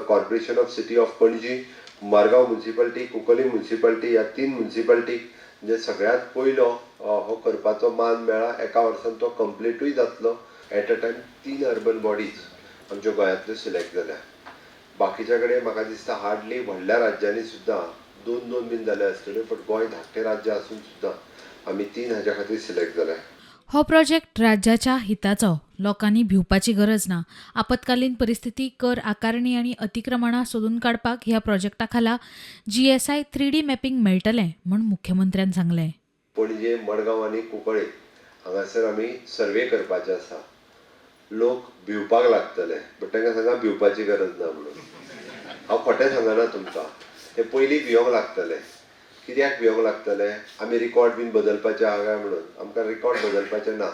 Corporation of City of Panaji, Margao Municipality, Cuncolim Municipality ह्या तीन मुन्सिपाल्टीक म्हणजे सगळ्यांत पयलो हो करपाचो मान मेळ्ळा. एका वर्सान तो कंप्लिटूय जातलो. एट अ टायम तीन अर्बन बॉडीज आमच्यो गोंयांतल्यो सिलेक्ट जाल्या. बाकीच्या कडेन म्हाका दिसता हार्डली व्हडल्या राज्यांनी सुद्दां दोन दोन बीन जाले आसतल्यो, बट गोंय धाकटें राज्य आसून सुद्दां आमी तीन हाज्या खातीर सिलेक्ट जाले. हो प्रोजेक्ट राज्याच्या हिताचो. लोकांनी भिवपाची गरज ना. आपत्कालीन परिस्थिती, कर आकारणी आनी अतिक्रमणां सोदून काडपाक ह्या प्रोजेक्टा खाला जीएसआय 3D mapping मेळटलें म्हूण मुख्यमंत्र्यान सांगलें. पणजे, मडगांव आनी कुंकळे हांगासर आमी सर्वे करपाचे आसा. लोक भिवपाक लागतले, बट तांकां सांगा भिवपाची गरज ना म्हणून. हांव खोटें सांगना तुमकां. ते पयलीं भियोंक लागतले. कित्याक भियोंक लागतले? आमी रिकॉर्ड बीन बदलपाचे आहा काय म्हणून. आमकां रिकॉर्ड बदलपाचें ना.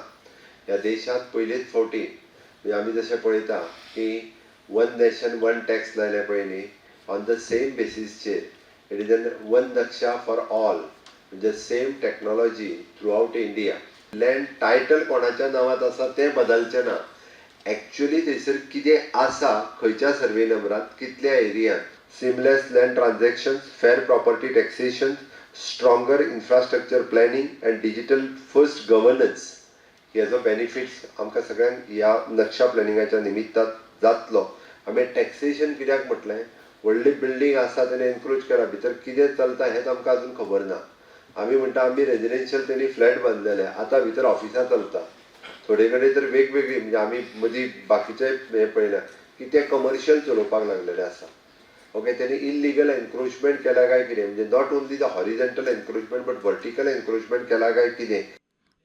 ह्या देशांत पयलेच फावटी, म्हणजे आमी जशें पळयता की वन नॅशन वन टॅक्स लायलें पळय न्ही, on the same बेसीसचेर it is an one Naksha for all, म्हणजे same technology throughout India. Land title कोणाच्या नांवात आसा तें बदलचें ना. एक्च्युअली थंयसर कितें आसा, खंयच्या सर्वे नंबरात, कितल्या एरियांत, seamless land transactions, fair property taxation, stronger infrastructure planning and digital first governance, हेजो बेनिफिट्स आमकां सगळ्यांक ह्या नक्षा प्लॅनिंगाच्या निमित्तान जातलो. आमी टॅक्सेशन कित्याक म्हटलें? व्हडली बिल्डींग आसा, तेणे एनक्रोच केला, भितर कितें चलता हेंच आमकां अजून खबर ना. आमी म्हणटा आमी रेजिडेन्शियल, तेणी फ्लॅट बांदलेले, आतां भितर ऑफिसां चलता. थोडे कडेन तर वेगवेगळी, म्हणजे आमी मदीं बाकीचे हें पळयल्या की ते कमर्शियल चलोवपाक लागलेले आसा. ओके, तेणी इलिगल एनक्रोचमेंट केला काय कितें, म्हणजे not only the horizontal encroachment but vertical encroachment केला काय कितें.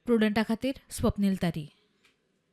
प्रुडंटा खातीर स्वप्नील तारी.